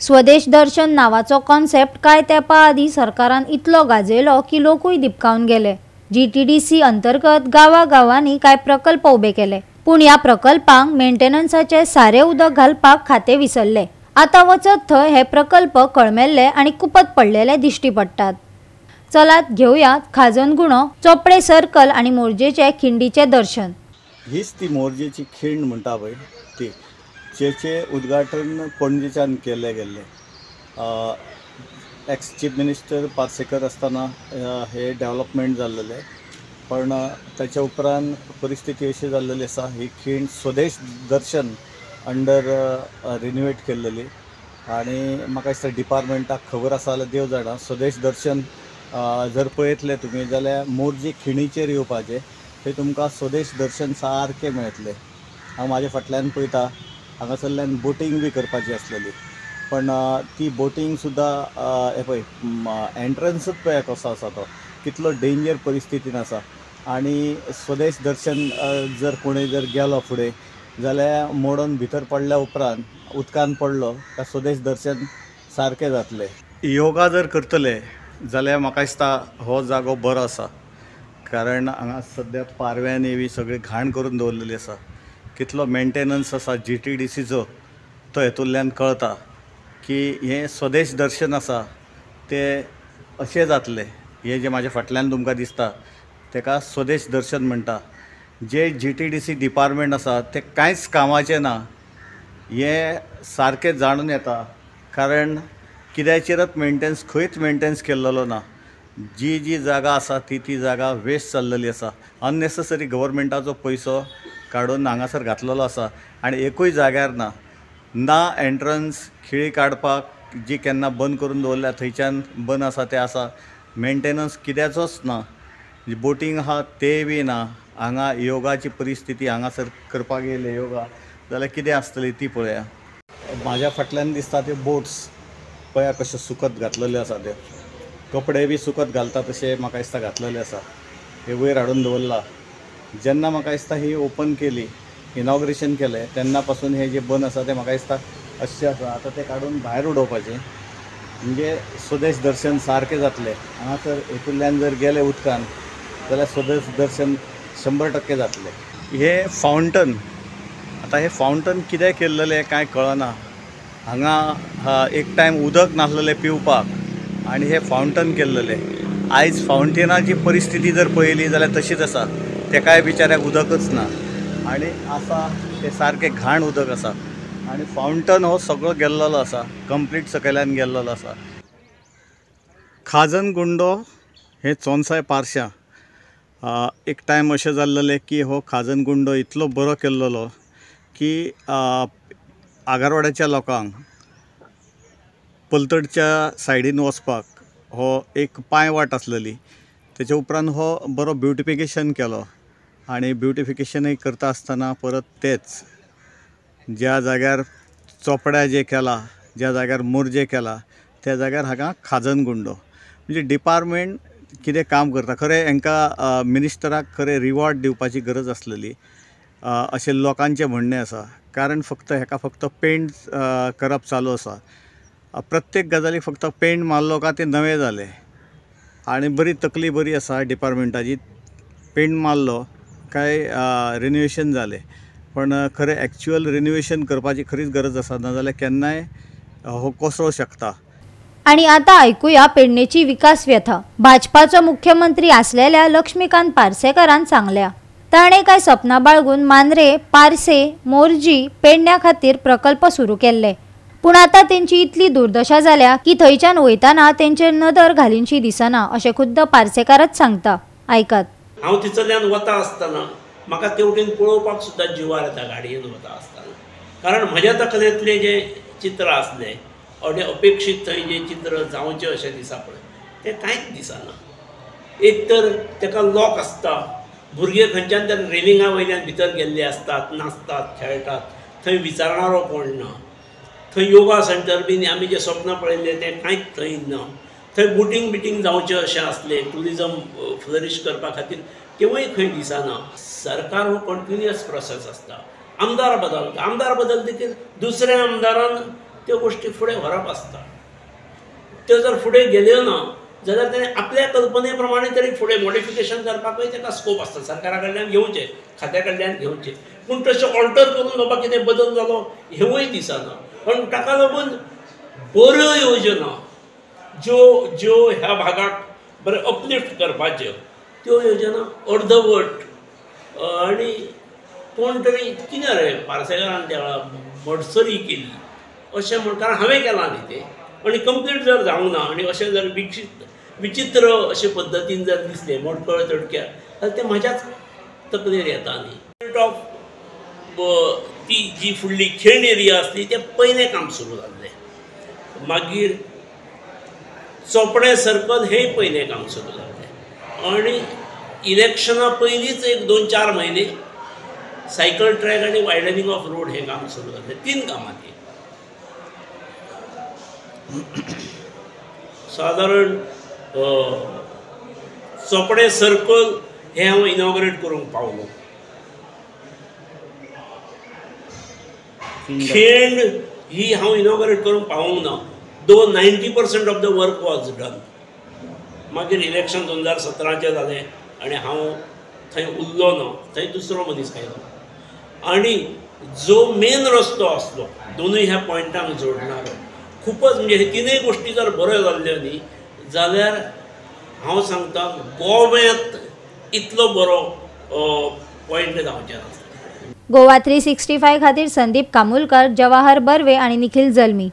स्वदेश दर्शन नावाचो कॉन्सेप्ट कांय तेंपा आदीं सरकारान इतलो गाजयलो की लोकूय दिपकावन गेले. GTDC अंतर्गत गांवागांवांनी कांय प्रकल्प उबे केले, पूण ह्या प्रकल्पांक मेंटेनन्साचे सारे उदक घालपाक खातें विसरले. आतां वचत थंय हे प्रकल्प कळमेल्ले आनी कुपत पडलेले दिश्टी पडटात. चलात घेवया खाजनगुणो, चोपडे सर्कल आनी मोरजेचे खिंडीचें दर्शन. हीच ती मोरजेची खिंड म्हणटा पळय ती, जेचे उद्घाटन पणजेच्यान केल्लें गेल्लें. एक्स चीफ मिनिस्टर पार्सेकर आसतना हे डेवलपमेंट जाल्लेलें, पण ताच्या उपरांत परिस्थिती अशी जाल्लेली आसा, ही खिंड स्वदेश दर्शन अंडर रिनोवेट केल्लेली आनी म्हाका दिसता डिपार्टमेंटाक खबर आसा जाल्यार देव जाणा. स्वदेश दर्शन जर पळयतले तुमी जाल्यार मोरजे खिणीचेर येवपाचें, थंय तुमकां स्वदेश दर्शन सारकें मेळटलें. हांव म्हाज्या फाटल्यान पळयता, हांगासरल्यान बोटींग बी करपाची आसलेली, पण ती बोटींग सुद्दां हें पळय एंट्रन्सूच पळय कसो आसा तो, कितलो डेंजर परिस्थितीन आसा. आनी स्वदेश दर्शन जर कोणूय जर गेलो फुडें जाल्यार मोडून भितर पडल्या उपरांत उदकान पडलो काय स्वदेश दर्शन सारकें जातलें. योगा जर करतले जाल्यार म्हाका दिसता हो जागो बरो आसा, कारण हांगा सद्या पारव्यांनी बी सगळी घाण करून दवरलेली आसा. कितलो मेंटेनन्स आसा GTDCचो तो हेतूंतल्यान कळता की हें स्वदेश दर्शन आसा तें अशें जातलें. हें जें म्हाज्या फाटल्यान तुमकां दिसता तेका स्वदेश दर्शन म्हणटा. जे GTDC department आसा तें कांयच कामाचें ना हें सारकें जाणून येता, कारण कित्याचेरच मेंटेन्स खंयच मेंटेन्स केल्लो ना. जी जी जागा आसा ती ती जागा वेस्ट जाल्लेली आसा. अननेसेसरी गव्हर्मेंटाचो पयसो काडून हांगासर घातलेलो आसा आनी एकूय जाग्यार ना. ना एंट्रन्स खिळी काडपाक जी केन्ना बंद करून दवरल्या थंयच्यान बंद आसा तें आसा. मेंटेनन्स कित्याचोच ना. बोटींग आहा तें बी ना. हांगा योगाची परिस्थिती हांगासर करपाक येयले योगा जाल्यार कितें आसतली ती पळया. म्हाज्या फाटल्यान दिसता ते बोट्स पळया कशे सुकत घातलेले आसा, ते कपडे बी सुकत घालता तशे म्हाका दिसता घातलेले आसा. हे वयर हाडून दवरला. जेन्ना म्हाका दिसता ही ओपन केली, इनॉग्रेशन केलें, तेन्ना पासून हें जें बंद आसा तें म्हाका दिसता अशें आसा. आतां तें काडून भायर उडोवपाचें, म्हणजे स्वदेश दर्शन सारकें जातलें. हांगासर हेतूंतल्यान जर गेले उदकान जाल्यार स्वदेश दर्शन 100% जातलें. हें फावंटन, आतां हें फावंटन कितें केल्लेलें कांय कळना. हांगा एक टायम उदक नासलेलें पिवपाक आनी हें फावंटन केल्लेलें. आयज फावंटेनाची परिस्थिती जर पळयली जाल्यार तशीच आसा, तेकाय बिचाऱ्याक उदकच ना आनी आसा तें सारकें घाण उदक आसा. आनी फावंटन हो सगळो गेल्लेलो आसा, कंप्लीट सकयल्यान गेल्लेलो आसा. खाजनगुंडो हे चोनसाय पारश्यां एक टायम अशें जाल्लेलें की हो खाजनगुंडो इतलो बरो केल्लेलो की आगरवाड्याच्या लोकांक पलतडच्या सायडीन वचपाक हो एक पांयवाट आसलेली. तेच्या उपरांत हो बरो ब्युटिफिकेशन केलो आनी ब्युटिफिकेशनूय करता आसतना परत तेच ज्या जाग्यार चोपड्या जें केला, ज्या जाग्यार मोरजे केला त्या जाग्यार हांगा खाजनगुंडो. म्हणजे डिपार्टमेंट कितें काम करता खरें, हांकां मिनिस्टराक खरें रिवॉर्ड दिवपाची गरज आसलेली अशें लोकांचें म्हणणें आसा. कारण फक्त हेका फक्त पेंट करप चालू आसा. प्रत्येक गजालीक फक्त पेंट मारलो काय तें नवें जालें आनी बरी तकली बरी आसा डिपार्टमेंटाची, पेंट मारलो काय रिनोवेशन जालें. पण खरें एक्चुअल रिनोवेशन करपाची खरीच गरज आसा, नाजाल्यार केन्नाय हो कोसळो शकता. आनी आतां आयकुया पेडणेची विकास व्यथा. भाजपाचो मुख्यमंत्री आसलेल्या लक्ष्मीकांत पार्सेकारान सांगल्या, ताणें कांय सपनां बाळगून मांद्रे, पार्से, मोरजी, पेडण्या खातीर प्रकल्प सुरू केल्ले, पूण आतां तेंची इतली दुर्दशा जाल्या की थंयच्यान वयताना तेंचेर नदर घालीनशी दिसना अशें खुद्द पार्सेकारच सांगता. आयकात. हांव थंयसरल्यान वता आसतना म्हाका तेवटेन पळोवपाक सुद्दां जिवार येता गाडयेन वता आसतना, कारण म्हज्या तकलेंतलें जें चित्र आसलें अडें अपेक्षीत थंय जें चित्र जावचें अशें दिसा पळय तें कांयच दिसना. एक तर ताका लॉक आसता, भुरगे खंयच्यान तर रेलिंगा वयल्यान भितर गेल्ले आसतात, नाचतात, खेळटात, थंय विचारणारो कोण ना. थंय योगा सेंटर बीन आमी जें स्वप्न पळयल्लें तें कांयच थंय ना. थंय बोटींग बिटींग जावचें अशें आसलें ट्युरिजम फ्लरीश करपा खातीर तेवूय खंय दिसना. सरकार हो कंटिन्युअस प्रोसेस आसता. आमदार बदलता, आमदार बदलतकीर दुसऱ्या आमदारान त्यो गोश्टी फुडें व्हरप आसता. त्यो जर फुडें गेल्यो ना जाल्यार तेणें आपल्या कल्पने प्रमाणे तरी फुडें मॉडिफिकेशन करपाकूय ताका स्कोप आसता, सरकारा कडल्यान घेवचें, खात्या कडल्यान घेवचें, पूण तशें ऑल्टर करून बाबा कितें बदल जालो हेंवूय दिसना. पण ताका लागून बऱ्यो योजना ज्यो ज्यो ह्या भागाक बरें अपलिफ्ट करपाच्यो त्यो योजना अर्दवट आनी कोण तरी कितें रे पार्सेकारान त्या वेळार मडसरी केली अशें म्हण, कारण हांवें केलां न्ही तें, आनी कंप्लीट जर जावंक ना आनी अशें जर विचित्र अशे पद्दतीन जर दिसलें मोडकळ तडक्यार जाल्यार तें म्हज्याच तकलेर येता न्ही. ऑफ ती जी फुडली खेण एरिया आसली तें पयलें काम सुरू जाल्लें, मागीर चोपडें सर्कल हेंय पयलें काम सुरू जाल्लें आनी इलेक्शना पयलींच एक 2-4 म्हयने सायकल ट्रॅक आनी वायडनिंग ऑफ रोड हें काम सुरू जाल्लें. 3 कामां ती सादारण चोपडें सर्कल हें हांव इनॉग्रेट करूंक पावलो. खेण ही हांव इनॉग्रेट करूंक पावूंक ना, though 90% of the work was done. मागीर इलेक्शन 2017चें जालें आनी हांव थंय उरलो ना, थंय दुसरो मनीस आयलो आनी जो मेन रस्तो आसलो दोनूय ह्या पॉयंटांक जोडणारो खूपच म्हणजे हे तिनूय गोश्टी जर बऱ्यो जाल्ल्यो न्ही जाल्यार हांव सांगता गोव्यांत इतलो बरो पॉयंट जावचें नासलें. गोवा 365 खातीर संदीप कामुलकर, जवाहर बर्वे आनी निखिल जल्मी.